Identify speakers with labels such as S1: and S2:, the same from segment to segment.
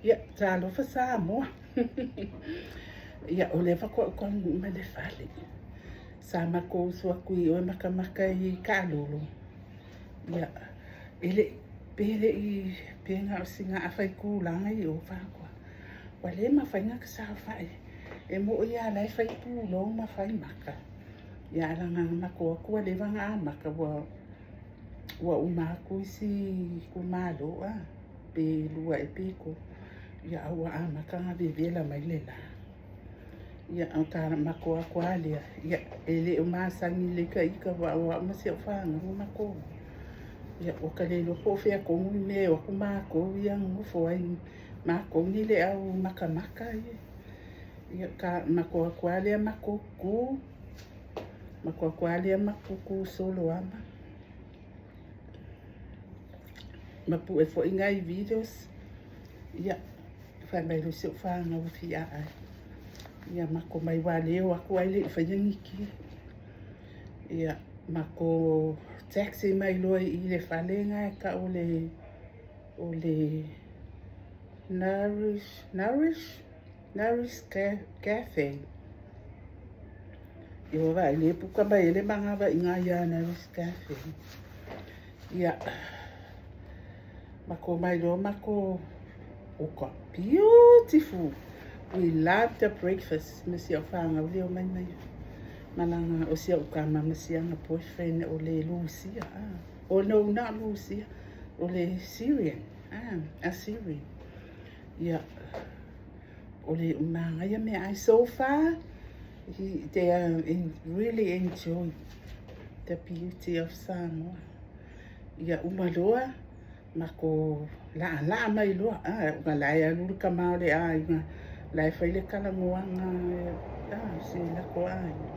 S1: Ia, talofa Samoa. Ia, o lea faatoa ou taunuu mai le fale. Sa matou usu atu i o e matamata i taalolo. Ia, e le pe le i pe na o sina afa itula na i o faatoa. Ua le mafai ona saofai. E moi lava o la e fai pulou ma fai maka. Ia ae leaga na matou o atu ua leva ona amata ua uma atu isi itumalo pe lua ea pe tolu, ia ae ua amata ona vevela mai le la. Ia ona matou o atu lava lea, ia e le o masani i le ita aua o au ma si au fanau na matou o. Ia ua ta le iloa po o fea tonu le mea e o atu matou ia nonofo ai, matou ni le au matamata ia. Ia matou o atu lava lea matou tutu, matou o atu lava lea matou tutu solo lava ma pue foi nai videos. Ia, fai mai loa si au fanau e fia aai. Ia matou omai aua o lea e o atu ae le i faia ni ti. Ia, matou taxi mai loa i le fale lena e tau o le Nourish, Nourish? Nourish Cafe. Ia ua vaai lea puka mai ai le manava i ina ia Nourish Cafe. Ia, matou mai loa matou oka. Beautiful! We love the breakfast. Ma si au fanau lea o mai mai. Malanga o si au tama ma si ana boyfriend o le Lucia. Ah. Oh no, not Lucia. O le Syrian. Ah, a Syrian. Ia, o le manaia meaai. So far, they are in, really enjoy the beauty of Samoa. Ia, uma loa, matou laalaa mai loa. Ah, ona la e alu le tama o le aiga, la e fai le talanoaga, ah, si lako aiga.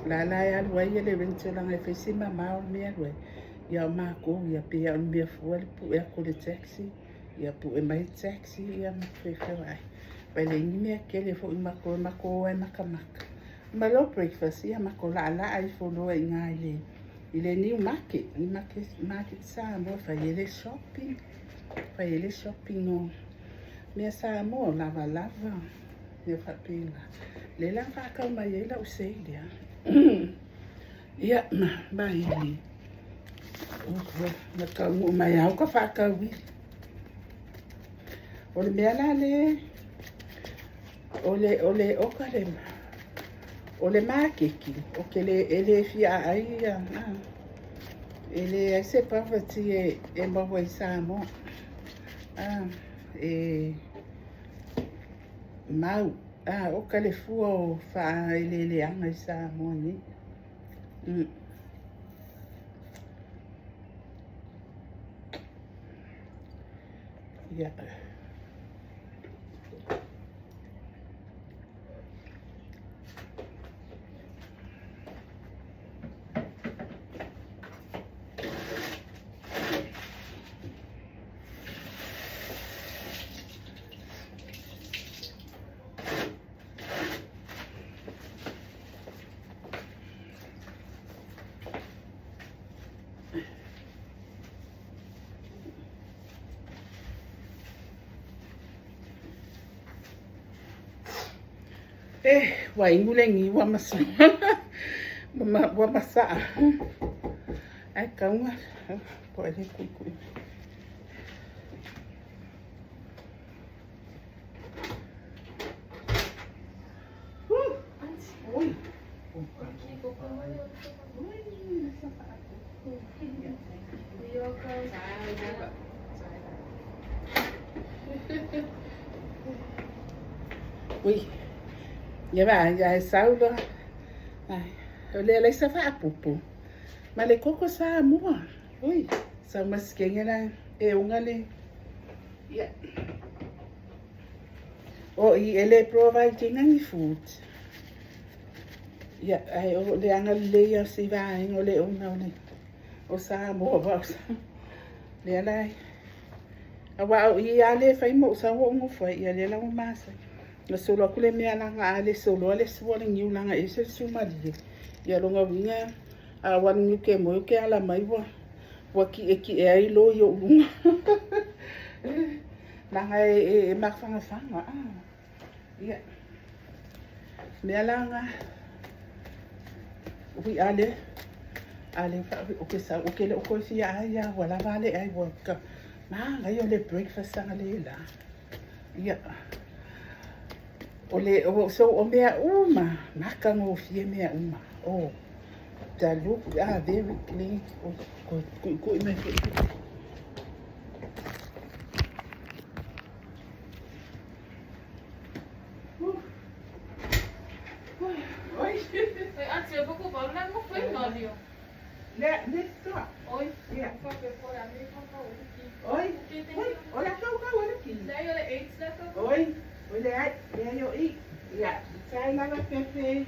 S1: La la e alu ai le rental leaga e fai si mamao le mea e alu ai. Ia o matou, ia pei lava o le mea fua le pue atu o le taxi. Ia pue mai taxi ia ma feofeoai. Vai leai ni mea tele foi matou, matou o ai matamata. Ma loa breakfast ia matou laalaa ifo loa i ina i le new market, i market, market Samoa, fai ai le shopping, fai ai le shopping o mea Samoa, lavalava, mea faapena. Lea la na faatau mai ai lau sei lea. Ia, ma maili. Na taunuu mai au ka faatauili. O le mea la le, o le, o le, oka le, o le makeki, o ke le, e le fia aai ia, e leai se poverty e maua i Samoa. E mau, oka le fua o faaeleeleaga i Samoa nei. Ia. Eh, ua inu le niu ua ua masaa. Ae kauga, po e le kuikui. Ui. Ui, ia vaai, ia e sau loa. Ai, o le alaisa faapupu. Ma le koko Samoa. Ui, sau masikenge la e uga le. Ia. O i e le provide ina ni food. Ia, ae o le agalelei o si vaega o le ona o le o Samoa wa o lea la e. Aua o i a le fai mo sau o nofo ai, ia lea la ua masani. Na solo atu le mea laga a le soloa le sua le niu laga ese le sumalie. Ia lona uiga a ua niu ke moe ke ala mai ua ua ki'eki'e ai loi o luga. Leaga e mafagafaga. Ia. Mea la nga ui a le a le fa o ke sa o ke le o ko fia ai ia ua lava le ai ua ka manaia o le breakfast anga le la. Ia. O le o so o mea uma matagofie mea uma. Oh. The look ah very clean. O ko kui kui mai foi. Oi, oi leai, leai o i. Ia, tai lava pepe.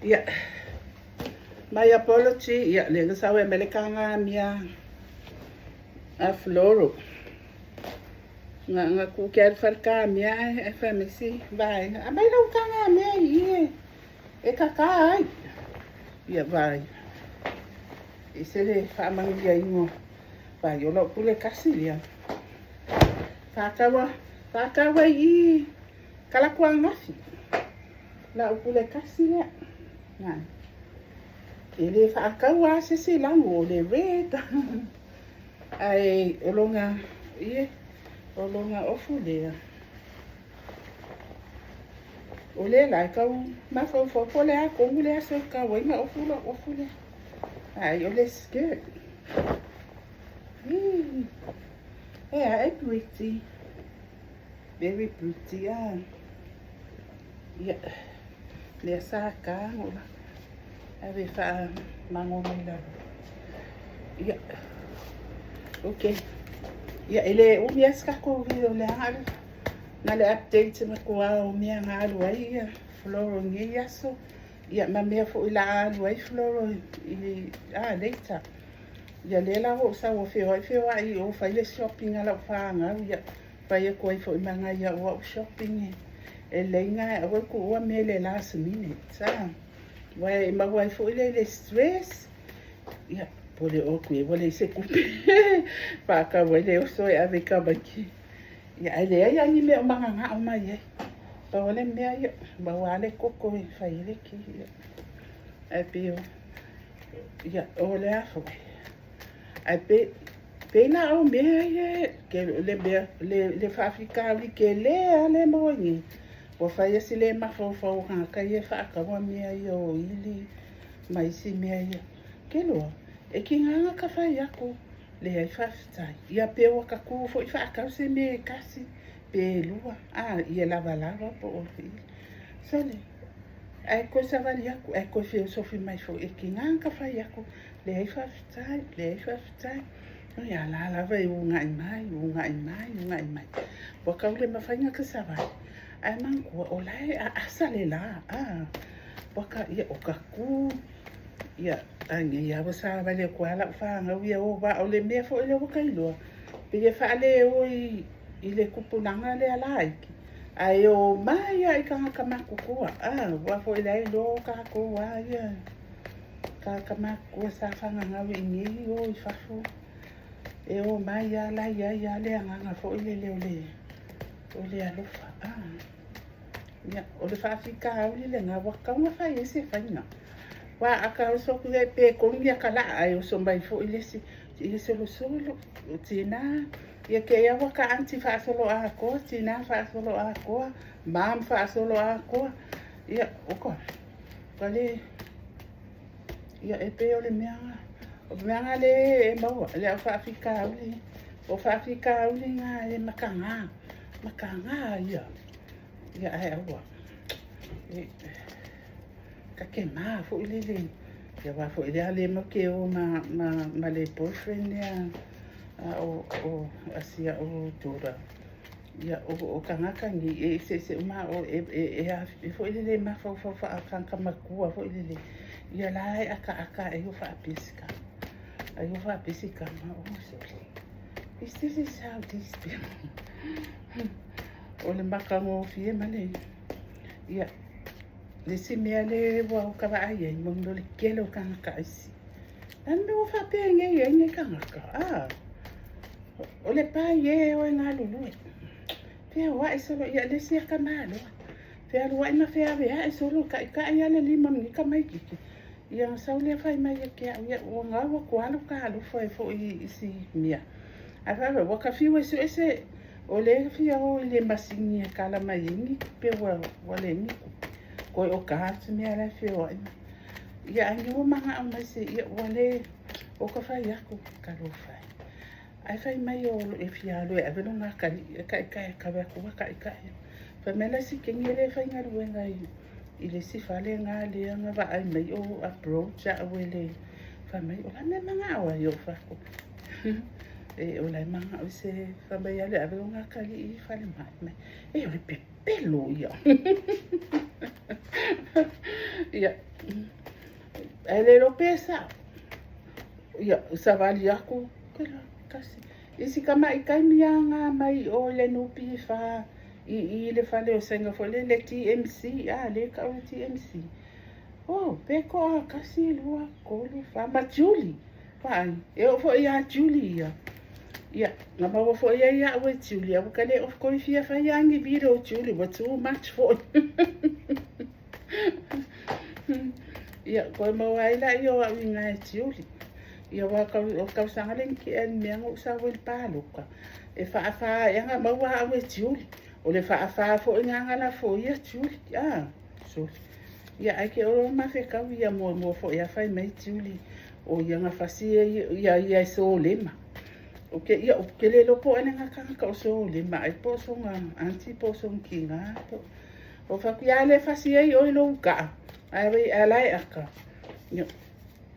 S1: Ia, my apology, ia, le na sau e mele ka ngā mea a Floro. Nga nga ku ke al fal ka mea e fa mesi vai. A mai lau ka ngā mea i e e ka ka ai. Ia vai. I se le whaamangia ingoa. Vai o lau pule kasi lia. Whākaua, whākaua i Kalakuangafi. Lau pule kasi lea. Nā. E le whaakaua a sese lagu o le red. Ai, o longa, ie, o longa ofu lea. O le la e kau mafaufau po le a kogu le aso e kau ai ma ofu lo ofu lea. Ai, o le skirt. Ii. E a e pretty. Very pretty a. Ia. Lea sa ka ngola. Ave fa mango mai lalo. Ia. Okay. Ia, e le umi a se takou video le alu. Na le update ma ko ao mea nga alu ai ia Floro i nei aso. Ia, ma mea foi la alu ai Floro i a later. Ia lea la ua ou sau ua feoai feoai o fai le shopping a lau fanau ia fai aku ai foi ma ngai au au shopping e lei nga e aua le kuua mea i le last minute a aua e maua ai foi lea i le stress ia po le o atu ua leai se tupe faatau ai le oso e ave i tamaiti ia ae leai lava ni mea o mananao mai ai pau lava le mea ia maua lava le koko e fai ai le ti ia ae pei o Ia, o le a foi. Ae pe, pe na o mea ia e, ke, le mea, le, le faafitauli tele lava lea e maua nei. Ua fai a si le mafaufau o tagata ia e faataua mea ia o ili ma isi mea ia. Ke loa, e tiga ona ta fai atu, leai faafetai. Ia pe ua ta tu foi faatau se mea e tasi, pe lua, a, ia lavalava po o ili. Sole, Ae toe savali atu, ae toe feosofi mai foi e tiga ka fai atu, leai faafetai, leai faafetai. Oi a la lava e ugaʻi mai, ugaʻi mai, ugaʻi mai. Ua tau le mafai ona ka savali. Ae manatua, o la e aasa le la, a, ua ka, ia, o ka ku, ia, a nei lava ua savali atu lava lau fanau ia o, aua o le mea foi lea ua ka iloa, pei e faaleo i le tupulaga lea laiti. Ae o mai lava i tagata matutua, a, aua foi la e iloa o tatou lava ia tagata matutua sa fagagau i inei o i fafo, e o mai lava la e i ai lava le agaga foi lele o le, o le alofa, a. Ia, o le faafitauli lena, ua tatau ona fai ai se faiga. Aua a ta oso atu i ai pe tolu ni ata laa ae oso mai foi le isi, ia solosolo, o tina, ia te ia ua ta aunty faasolo atoa, tina faasolo atoa, mom faasolo atoa, ia, oka, ua le, ia e pei o le mea na, o le mea na lea e maua, le au faafitauli, o faafitauli na e mataga, mataga ia, ia ae aua, e, ta te ma foi lele, ia aua foi lea le matou te o ma, ma, ma le boyfriend lea a o, o, a si a'u daughter. Ia, o, o tagata nei, e eseese uma o, e, e, e, a, e foi lele e mafaufau faa-tagata matua foi lele. Ia la e akaaka ai o faapesi ka. Ai o faapesi kama, oh, sole. Is this is how these people. O le matagofie ma le, ia. Le isi mea lea ua ou ka vaai ai, mo le kele o kānaka aisi. A le mea ua faapea nei ai nei kānaka, a o le pai e o e galulue. Feoai solo ia le isi akamā loa. Fealuai ma feaveai solo taitai a le lima o lenei tamaititi. Ia ona sau lea fai mai ia te au, ia ua gau atu lava lo ta alofa e foi i si mea. Ae faapea ua ta fiu e sue se o lea e fia o i le masini e kala mai ai ni tupe ua leai ni tupe. Toe o ta atu mea la e feoai mai. Ia ae ua manao mai se ia ua le o ka fai atu talofa e. Ae fai mai o e fia alu e ave lona atalii e taitai e kave atu a taitai. Fai mai la si teine lea e faigaluega i le isi fale na lea na vaai mai o approach au e le fai mai o la mea manao ai o fai atu. E o la e manao se fai mai alu e ave lona atalii i falemai mai. E o le pepelo ia. Ia. Ae le iloa pe sao. Ia, savali atu, kasi. I si tama'i taimi lava na mai o i le NPF i le fale o Saina foi lea le TMC, a lea e tau le TMC. Oh, pe toa 1, 2, 3, 4, ma Julie. Vaai, e oo foi ia Julie ia. Ia, na maua foi ai au e Julie, aua ka le o toe fia fai lava ni video Julie, ua too much foi. Ia, toe maua ai laia o au i ina e Julie. Ia, aua o le tausaga lea na tea i le mea na ou sau ai i le palota, e faafa ea na maua au e Julie. O le faafa foi lena na lafoia Julie. Ah, sorry. Ia, ae te olo mafetau ia muamua foi a fai mai Julie, o ia na fasi ia ia e solema. O ke ia o ke le iloa po o ai le tagata o solema ai po o sona aunty po o sona tina po o fai atu ia le fasi ai oe i lou kaa ae ae la e aka. Ia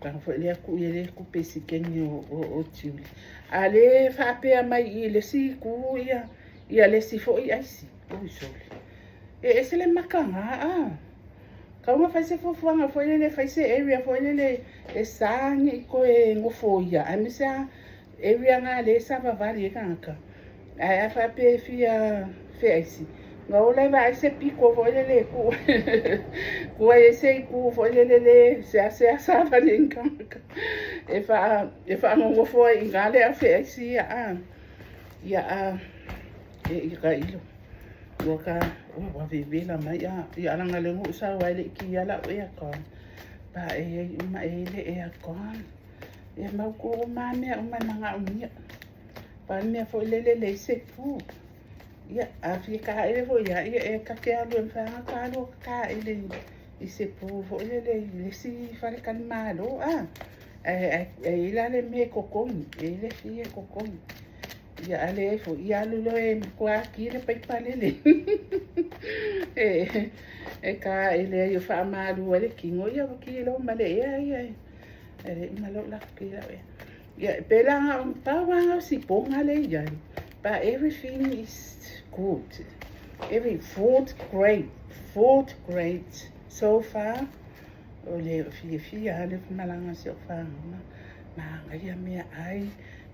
S1: tago foi lea tuu i le tupe i sikeni o Julie. A le faapea mai i le isi itu ia ia le isi foi aisi. Oi sole. E ese le makaga a. Kau na fai se fuafuaga foi lele, fai se area foi lele e sa nei toe nofoia, aemaise lava area na lea e savavali ai tagata. Ae a faapea e fia feaisi, na o la e vaai se pito foi lele e tuu tuu ai se itu foi lele le seasea savali ai ni tagata e faa e faanonofo ai i ina le au feaisi ia a. Ia a e i ka ilo. Ua ka ua vevela mai a ia leaga lea na ou sau ai e le i kia lau aircon. Pa e ai uma e ai le aircon. Ia mautu uma lava mea uma e manaomia. Pau le mea foi lele e leai se pu. Ia a fia taele foi lava, ia e ta te alu e mafai lava ona ta alu e taele i se pu foi lele i le isi faletalimalo a. Ae e i ai la le mea e totogi, e i ai le fee e totogi. Ia a leai foi, ia alu loa e matua ki le paipa lele. E taele ai e faamalu ai le tino, ia ua ki loa ma le ea ia e. E le uma loa la ki lau ea. Ia, pe la nga o pau lava nga o sipoga le i ai. But everything is good. Every food great, food great so far. O le fiafia lava le malaga a si ou fanau. Manaia meaai,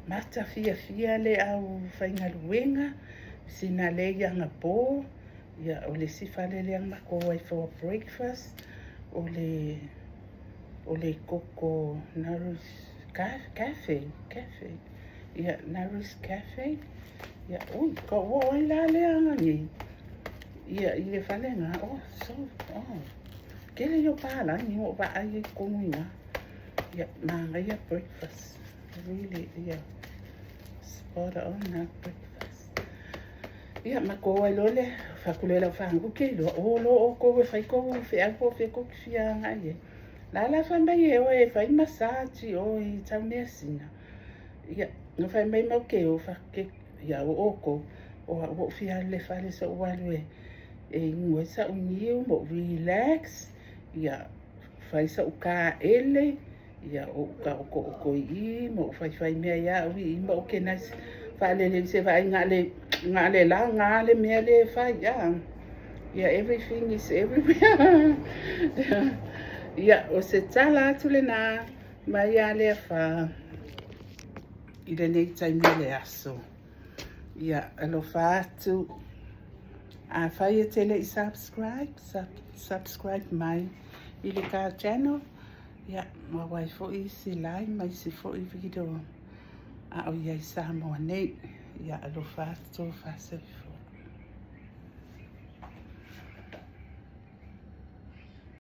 S1: mata fiafia le au faigaluega, sina lei anapo, ia o le isi fale lea na matou ai for breakfast, o le o le koko Nourish Cafe, Cafe, ia Nourish Cafe, ia ui, ka ua o ai la lea aga nei, ia i le fale na, oh, so, oh, kele ia o palagi o vaai ai i totonu i ina, ia, manaia breakfast, really, ia, spot on na breakfast. Ia, matou ai loa lea, fai atu loa i lau fanau, ou te iloa, o loa outou e fai tou feau po o fea tou te fia agai ai. La la fai mai e oe e fai massage oe i Taumeasina. Ia, na fai mai mau ke o, fai atu ke, ia o outou, o au ua ou fia alu i le fale se i ou alu e inu ai sau niu ma ou relax, ia, fai sau taele, ia ou taoto'oto i i ma ou faifai mea ia au i i ma organise faalelei se vaai na o le na o le laga lava le mea lea e fai a. Ia everything is everywhere. Ia o se tala atu lena mai ia Leafa i lenei taimi o le aso. Ia alofa atu. Afai e te le i subscribe, Subscribe mai i le ta channel, ia maua ai foi isi live ma isi foi video a o i ai Samoa nei. Ia alofa atu, fasoifua.